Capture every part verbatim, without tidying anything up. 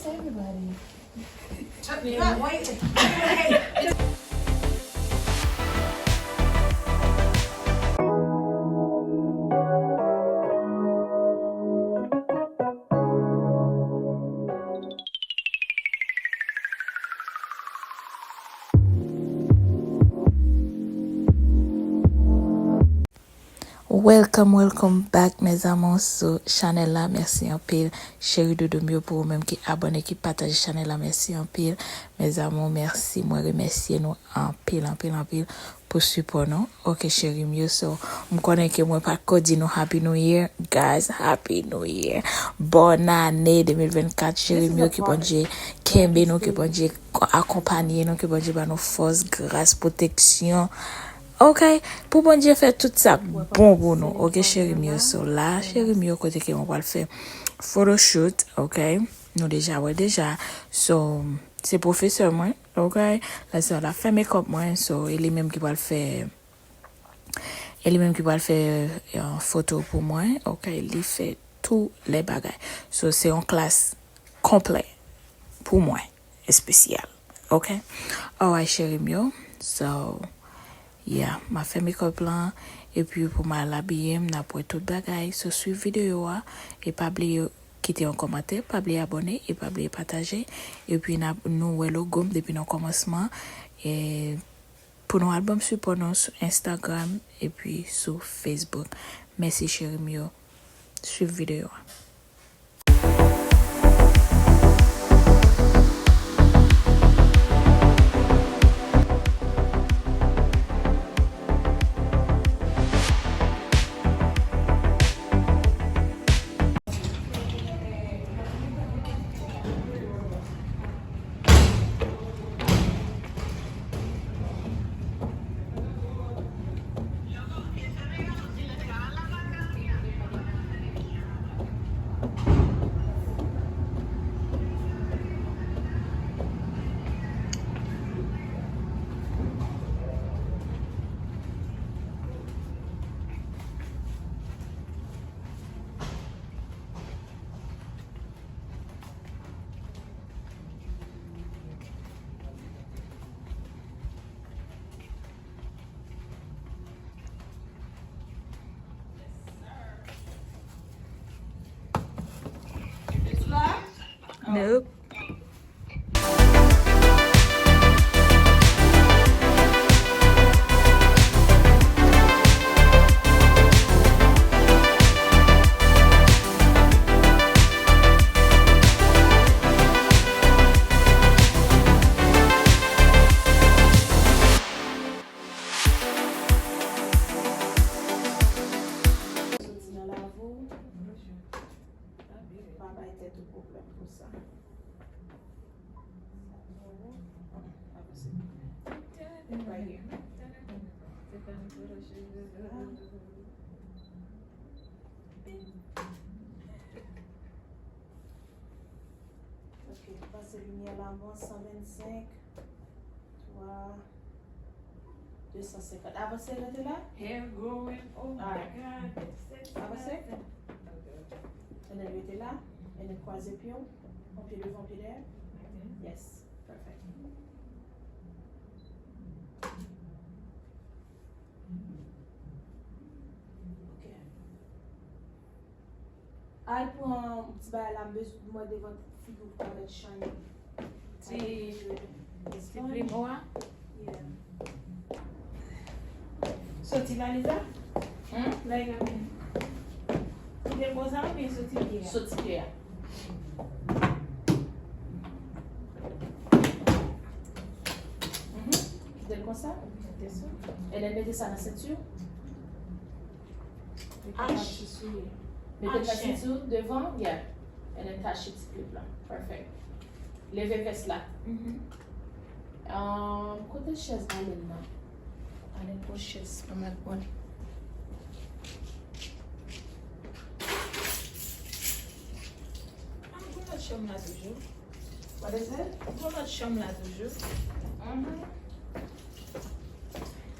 Everybody. Welcome, welcome back, mes amours, sou chanèl la. Mèsi anpil, cheri doudou m yo, pou ou menm ki abòne, ki pataje chanèl la. Mèsi anpil, mes amours, mèsi. Mwen remèsye nou anpil, anpil, anpil pou sipò nou. Ok, cheri m yo, so, m konnen ke mwen pa ko di nou Happy New Year. Guys, Happy New Year. Bòn ane de mil vennkat, cheri m yo, ke Bondye kenbe nou, ke Bondye akonpanye nou, ke Bondye ba nou fòs, gras, pwoteksyon. Ok, pou Bondye fè tout sa k bon pou nou. Ok, cheri m yo, so la, cheri m yo, kote ke mwen pral fè photoshoot, ok? Nou deja wè deja. So, se pwofesè mwen, ok? La, se la fè makeup mwen, so, e li menm ki pral fè, e li menm ki pral fè, euh, foto pou mwen, ok? Li fè tou lè bagay. So, se yon klas konplè pou mwen, espesyal. Ok? Alright, cheri m yo. So, yeah, m ap fè makeup lan. Epi pou m al abiye m, n ap wè tout bagay. So, swiv videyo a. E pa bliye kite yon kòmantè, pa bliye abòne, e pa bliye pataje. Epi n ap, nou wè logo m depi nan kòmansman. E pou nou al ban m sipò nou sou Instagram epi sou Facebook. Mèsi, cheri m yo. Swiv videyo a. Nope. Soti nan lavi w. Pa bay tèt ou pwoblèm pou sa. Right here. Ok, pase limyè la, mwen, san vennsenk, twa, de san senkant. Avanse, rete la. Hair growing, oh my God. Avanse. And then rete la. And then kwaze pye w. Yon pye devan, yon pye dèyè. Yes. Perfect. Ok. Al pran ti bagay la, m bezwen mwen devan figi w pou mèt shine. Ti, ti plim ou a? Yeah. Soti la, Liza? Hmm? La, Liza. Kite l konsa oubyen soti pye a? Soti pye a. Mhm. Kite l konsa. Mete sa. And then mete sa nan senti w. Mete tache sou li. Mete tache sou devan, yeah. And then tache ti klip la. Perfect. Leve vès la. Mhm. Um, kote chèz Alen nan? Alen pran chèz, pa mal pran. Ah, m pran lòt chanm la toujou. What is it? M pran lòt chanm la toujou. Mhm.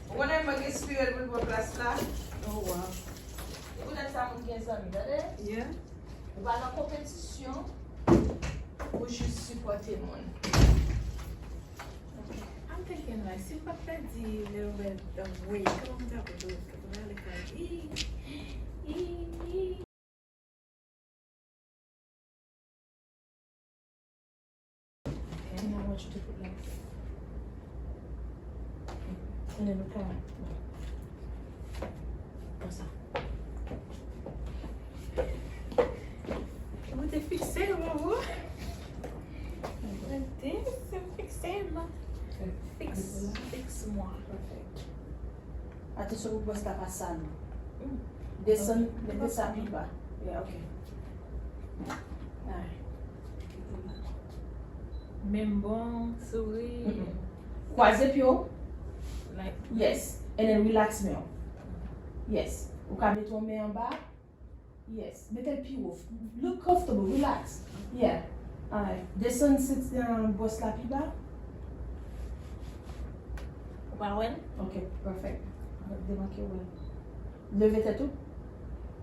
Ou konnen mwen gen espere l pou l pran plas la. Oh, wow. E poutèt sa moun gen zanmi, tande? Yeah. Ou pa nan konpetisyon. Ou Jis sipòte moun. Ok. I'm thinking, like, si m pa t pèdi little bit of weight, kòman m ta pral, pral ale fè? Ii, ii, ii. And I want you to put like this. And then look at, konsa. Mwen te fikse l, bravo. Mwen te fikse l. Fix, fix mwen. Atansyon pou bwòs la pa sal. Desann, mete sa pi ba. Yeah, ok. Alright. Menm bon, souri. Kwaze pye w. Like, yes. And then relax men w. Yes. Ou ka mete yon men anba. Yes. Mete l pi wo. Look comfortable. Relax. Yeah. Alright. Desann senti, um, bwòs la pi ba. Ou pa wè l? Ok, perfect. Demanke w wè l. Leve tèt ou.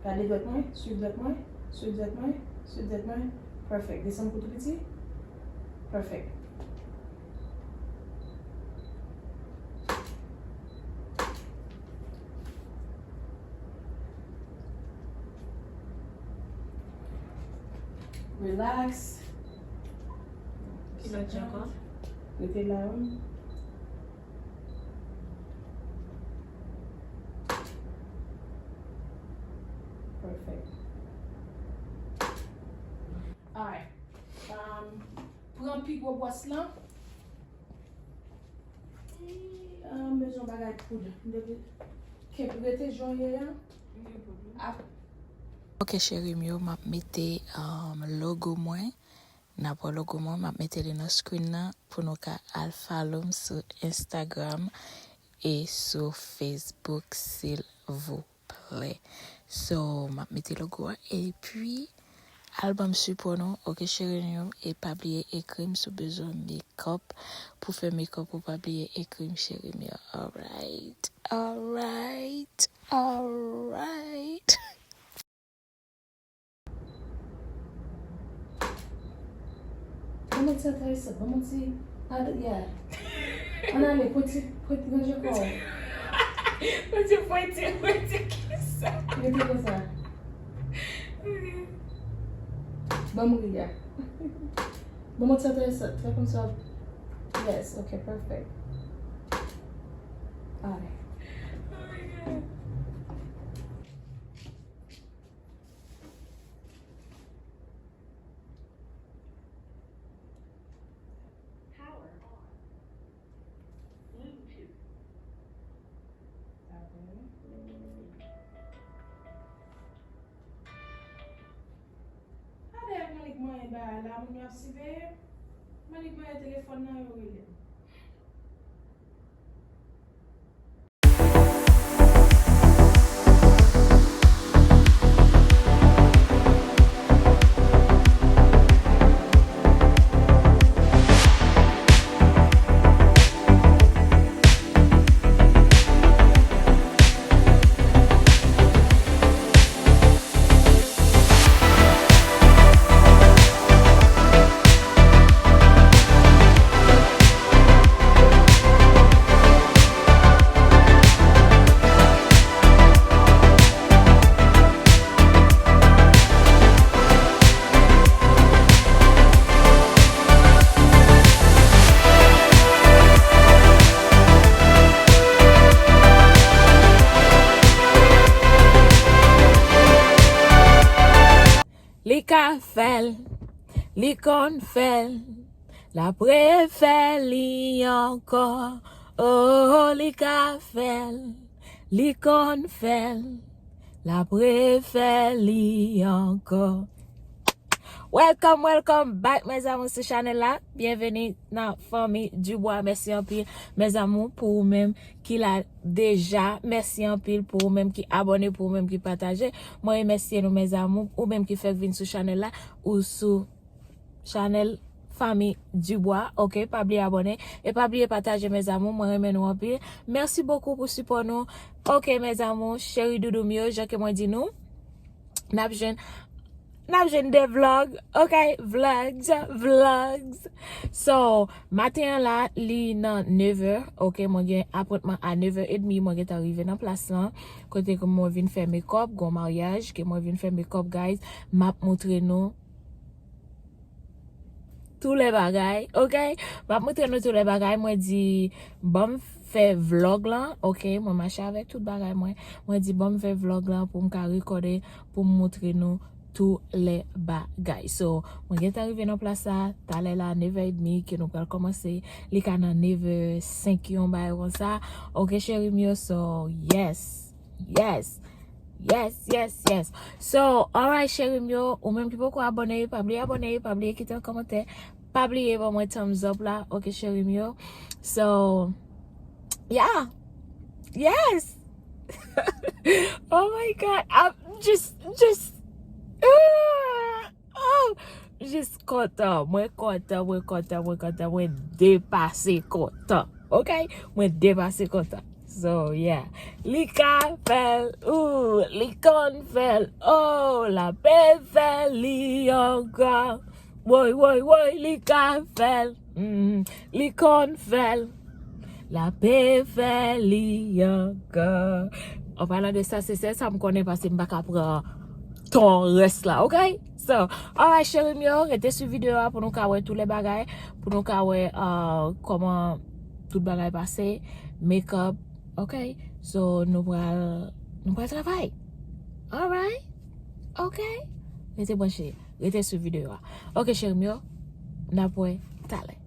Gade dwèt mwen, swiv dwèt mwen, swiv dwèt mwen, swiv dwèt mwen. Perfect. Desann kou tou piti. Perfect. Relax. Ki lòt jan ankò? Rete la, wi. Perfect. Alright. Um, pran pi gwo bwòs lan. Ah, m bezwen bagay poud. M te, ke rete jan w ye a. Ap- Ok, cheri m yo, m ap mete, um, logo mwen. N ap wè logo mwen, m ap mete li nan screen nan pou nou ka al follow m sou Instagram e sou Facebook, silvouplè. So, m ap mete logo a, epi al ban m sipò nou, ok, cheri m yo, e pa bliye ekri m si w bezwen makeup pou fè makeup ou, pa bliye ekri m, cheri m yo. Alright, alright, alright. Ban mwen ti enteresan, ban mwen ti, ah, yeah. Ann ale, pwenti, pwenti, ranje kò w. Pwenti, pwenti, pwenti, kisa? Rete konsa. Ban m ri a. Ban mwen ti enteresan, fè kòmsi w ap, yes, ok, perfect. Alright. Power on. Bluetooth. Sa dèyè Manik manyen bagay la, moun yo ap siveye. Manik manyen telefòn nan, yo rele m. Li ka fè l, li konn fè l, l ap refè li ankò. Oh, li ka fè l, li konn fè l, l ap refè li ankò. Welcome, welcome back, mes amours, sou chanèl la. Byenveni nan fanmi Dubois. Mèsi anpil, mes amours, pou ou menm ki la deja. Mèsi anpil pou ou menm ki abòne, pou ou menm ki pataje. Mwen remèsye nou, mes amours. Ou menm ki fèk vin sou chanèl la, ou sou chanèl fanmi Dubois, ok? Pa bliye abòne e pa bliye pataje, mes amours. Mwen renmen nou anpil. Merci beaucoup pou sipò nou. Ok, mes amours, cheri doudou m yo, jan ke mwen di nou, n ap jwenn, n N ap jwenn de vlog, ok? Vlogs, vlogs. So, maten an la, li nan nevè, ok? Mwen gen apwentman a nevè edmi, mwen gentan rive nan plas lan. Kote ke mwen vin fè makeup, gon maryaj, ke mwen vin fè makeup, guys. M ap moutre nou tou lè bagay, ok? M ap moutre nou tou lè bagay. Mwen di, ban m fè vlog lan, ok? Mwen mache avèk tout bagay mwen. Mwen di, ban m fè vlog lan pou m ka rekòde, pou m moutre nou tou lè bagay. So, mwen gentan rive nan plas la, talè la, nevè edmi, ke nou pral kòmanse. Li ka nan nevè senk yon bagay konsa. Ok, cheri m yo, so, yes. Yes. Yes, yes, yes. So, alright, cheri m yo, ou menm ki poko abòne, pa bliye abòne, pa bliye kite yon kòmantè, pa bliye ban mwen thumbs up la, ok, cheri m yo. So, yeah. Yes. Oh my God. I'm just, just, ah, oh. Jis kontan. Mwen kontan, mwen kontan, mwen kontan, mwen depase kontan. Ok? Mwen depase kontan. So, yeah. Li ka fè l, ooh, li konn fè l, oh, l ape fè li ankò. Woy, woy, woy, li ka fè l, mm, li konn fè l. L ape fè li ankò. An palan de sa, se sèl sa m konnen, paske m pa ka pran ton rès la, ok? So, alright, cheri m yo, rete sou videyo a pou nou ka wè tout lè bagay, pou nou ka wè, uh, kòman tout bagay pase, makeup, ok? So, nou pral, nou pral travay. Alright? Ok? Rete branche, rete sou videyo a. Ok, cheri m yo, n ap wè talè.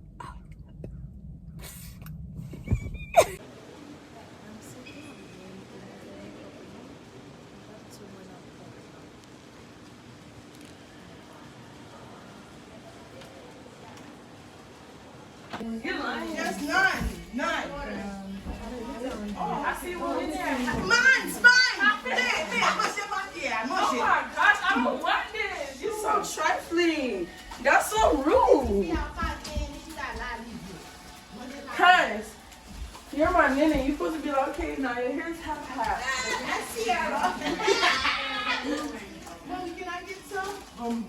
There's none. None. Oh, I see one in there. Mine's mine. Hey, hey, what's your monkey at? Oh my gosh, I don't want this. You're so trifling. That's so rude. Cuz, you're my nene. You're supposed to be like, okay, now your hair's half half. Mommy, can I get some? Um,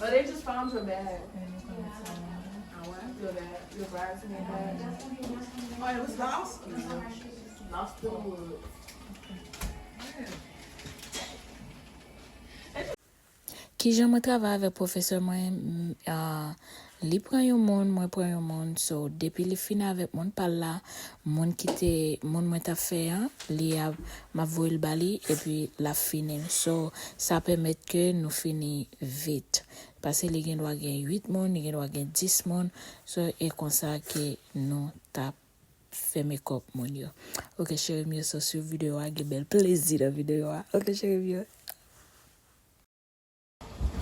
Oh, they just found your bag. Your bag, your bridesmaid bag. Oh, it was lost? Lost in the woods. Kijan mwen travay avèk pwofesè mwen? M, ah, li pran yon moun, mwen pran yon moun. So, depi li fini avèk moun pa l la, moun ki te, moun mwen t ap fè an, li ap, m ap voye l ba li, epi l ap fini l. So, sa pèmèt ke nou fini vit. Paske li gen dwa gen uit moun, li gen dwa gen dis moun. So, e konsa ke nou t ap fè makeup moun yo. Ok, cheri m yo, so sou videyo a, gen bèl plezi nan videyo a. Ok, cheri m yo.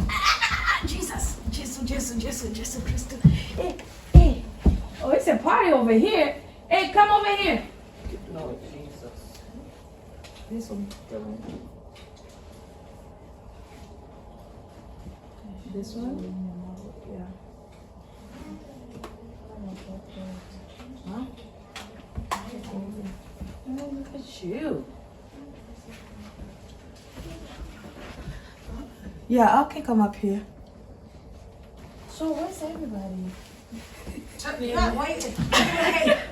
Ah, Jesus, Jesu, Jesu, Jesu, Jesu Kristo. Hey, hey. Oh, it's a party over here. Hey, come over here. Lord Jesus. This one. This one? Yeah. Huh? Oh, look at you. Yeah, I can come up here. So where's everybody? Not waiting.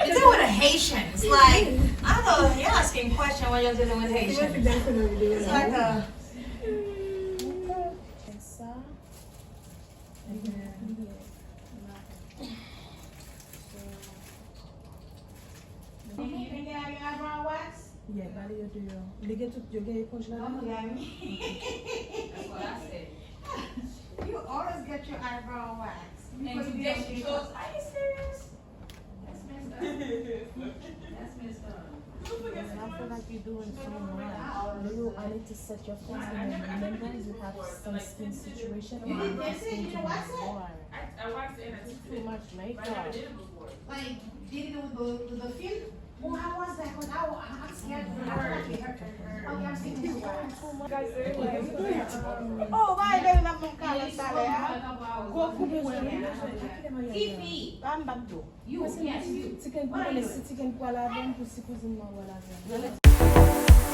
You're dealing with Haitians. Like, I know you're asking questions when you're dealing with Haitians. It's like a And then, you can get your eyebrow wax? Yeah, body you do your. Li gen tout, yo gen eponj la. Don't look at me. That's what I said. You always get your eyebrow wax. And today she chose, are you serious? That's messed up. That's messed up. And I feel like you're doing so much. You, I need to set your face, and then remember you have some skin situation and your skin can be more. Too much makeup. Like, did it with the, with the film? Well, how was that? 'Cause I, I'm scared. I feel like it hurt. Okay, I'm sticking to it. Oh, bay, bebe, m ap ban m kalòt talè a. Gwo kou pou mwen, wi. Tifi. Pa m, pa m tou. You, yes, you. Ti ken pou mwen, si ti ken pou al avè m, pou si kouzin mwen al avè m.